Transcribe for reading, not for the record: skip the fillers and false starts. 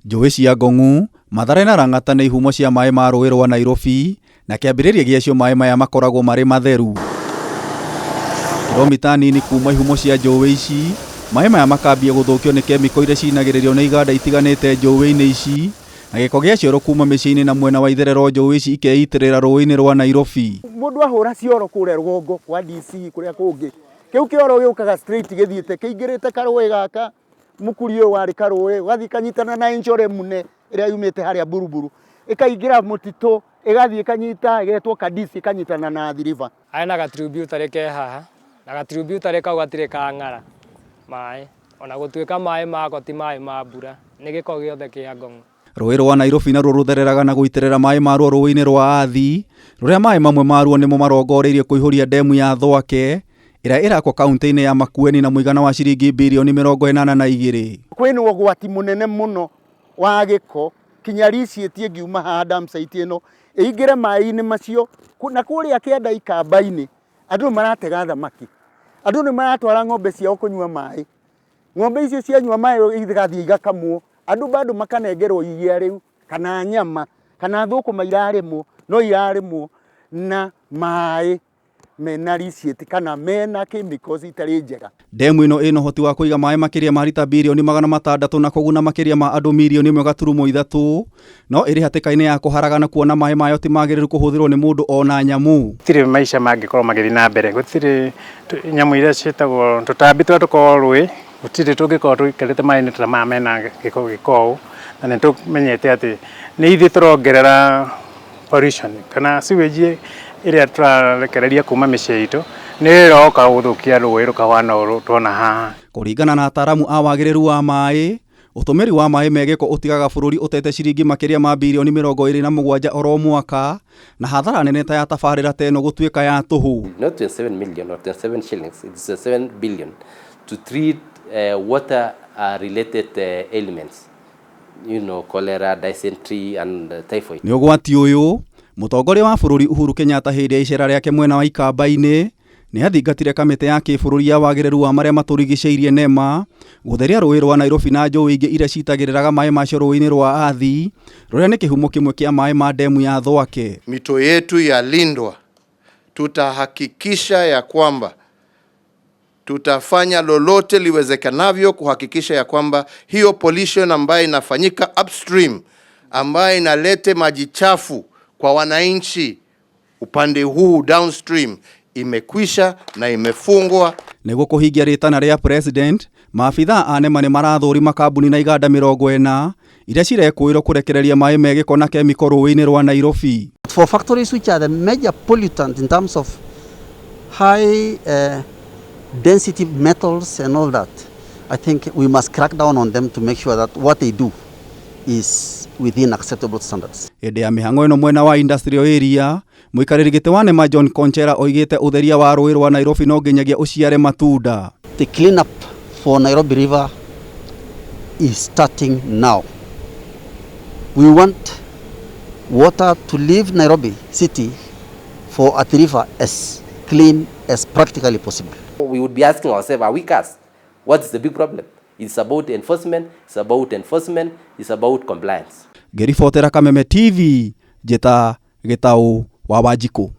Njũĩ cia Ngong'u, Mathare na Lang'ata nĩ ihumo cia maĩ ma rũĩ rwa Nairobi na kĩambĩrĩria gĩacio maĩ maya makoragwo marĩ matheru. Kilomita nini kuma ihumo cia njũĩ ici, maĩ maya makambia gũthũkio nĩ kemiko iria cinagĩrĩrio nĩ iganda itiganĩte njũĩ-inĩ ici na gĩko gĩa cioro kuma mĩciĩ-inĩ na mwena wa itherero njũĩ ici ikeitĩrĩra rũĩ-inĩ rwa Nairobi. Mũndũ ahũra cioro kũrĩa rũgongo kwa DC kũrĩa kũngĩ, kĩu kĩoro gĩũkaga straight gĩthiĩte kĩingĩrĩte karũĩ gaka mũkuri ũyũ warĩ karũĩ, ũgathiĩ kanyitana na Enchore Mune ĩrĩa yumĩte harĩa Buruburu, ĩkaingĩra mũtitũ, ĩgathiĩ ĩkanyita ĩgetwo Kadisi ĩkanyitana na Athi River. Harĩ na ga tributary ke haha, na ga tributary kau gatirĩ kang'ara maĩ, ona gũtuĩka maĩ mako ti maĩ ma mbura, nĩ gĩko gĩothe kĩa Ngong'o. Rũĩ rwa Nairobi naruo rũthereraga na gũitĩrĩra maĩ maruo rũĩ-inĩ rwa Athi, rũrĩa maĩ mamwe maruo nĩmo marongoreirio kũihũria ndemu ya Thwake ĩrĩa ĩrakwo kaunti-inĩ ya Makueni na mũigana wa ciringi birioni 82. Kwĩna ũgwati mũnene mũno wa gĩko kinya riciĩti ĩngiuma haha dam site ĩno ĩingĩre maĩ-inĩ macio na kũrĩa kĩanda ikamba-inĩ andũ nĩ maratega thamaki, andũ nĩ maratwara ng'ombe ciao kũnyua maĩ. Ng'ombe icio cianyua maĩ igathiĩ igakamwo, andũ bado makanengerwo iria rĩu kana nyama kana thũkũma irarĩmwo no irarĩmwo na maĩ mena riciĩti kana mena chemicals itarĩ njega. Ndemu ĩno ĩna ũhoti wa kũiga maĩ makĩria ma rita birioni 600 na kũguna makĩria ma andũ mirioni 1.3, no ĩrĩ hatĩka-inĩ ya kũharagana kuona maĩ mayo ti magĩrĩru kũhũthĩrwo nĩ mũndũ ona nyamũ. Gũtirĩ maica mangĩkorwo magĩthiĩ na mbere, gũtirĩ nyamũ iria ciĩtagwo tũtambi tũrĩa tũkoragwo rũĩ, gũtirĩ tũngĩkorwo tũikarĩte maĩ-inĩ ta maya mena gĩko gĩko ũũ, na nĩ tũmenyete atĩ nĩ ithuĩ tũrongerera pollution kana sewage ĩrĩa tũrarekereria kuma mĩciĩ itũ nĩ ĩroka gũthũkia rũĩ rũkahana ũũ tuona haha. Kũringana na ataaramu a wagĩrĩru wa maĩ, ũtũmĩri wa maĩ me gĩko ũtigaga bũrũri ũtete ciringi makĩria ma birioni 27 oro mwaka, na hathara nene ta ya tabarĩra ta ĩno gũtuĩka ya tũhũ. Not 27 million or 27 shillings, it's 27 billion to treat water related ailments, cholera, dysentery and typhoid. Nĩ ũgwati ũyũ, mũtongoria wa bũrũri Uhuru Kenyatta hĩndĩ ya icera rĩake mwena wa Ikamba-inĩ nĩ athingatire kamĩtĩ ya kĩbũrũri ya wagĩrĩru wa marĩa matũrigicĩirie NEMA gũtheria rũĩ rwa Nairobi na njũĩ ingĩ iria citagĩrĩraga maĩ macio rũĩ-inĩ rwa Athi, rũrĩa nĩ kĩhumo kĩmwe kĩa maĩ ma ndemu ya Thwake. Mito yetu yalindwa, tutahakikisha ya kwamba tutafanya lolote liwezekanavyo kuhakikisha ya kwamba hiyo pollution ambayo inafanyika upstream, ambayo inalete maji chafu kwa wananchi upande huu downstream, imekwisha na imefungwa. Nĩguo kũhingia rĩtana rĩa president, maabithaa a NEMA nĩ marathũrima kambuni na iganda 40 iria cirekũĩrwo kũrekereria maĩ me gĩko na kemiko rũĩ-inĩ rwa Nairobi. For factories which are the major pollutant in terms of high density metals and all that, I think we must crack down on them to make sure that what they do is within acceptable standards. Hĩndĩ ya mĩhang'o ĩno mwena wa industrial area, mũikarĩri gĩtĩ wa NEMA John Konchera oigĩte ũtheria wa rũĩ rwa Nairobi no nginyagia ũciare matunda. The clean up for Nairobi River is starting now. We want water to leave Nairobi city for Athi River as clean as practically possible. We would be asking ourselves, are we cars? What is the big problem? It's about enforcement, it's about enforcement, it's about compliance. Ngĩribotera Kameme TV, njĩta Gĩtaũ wa Wanjikũ.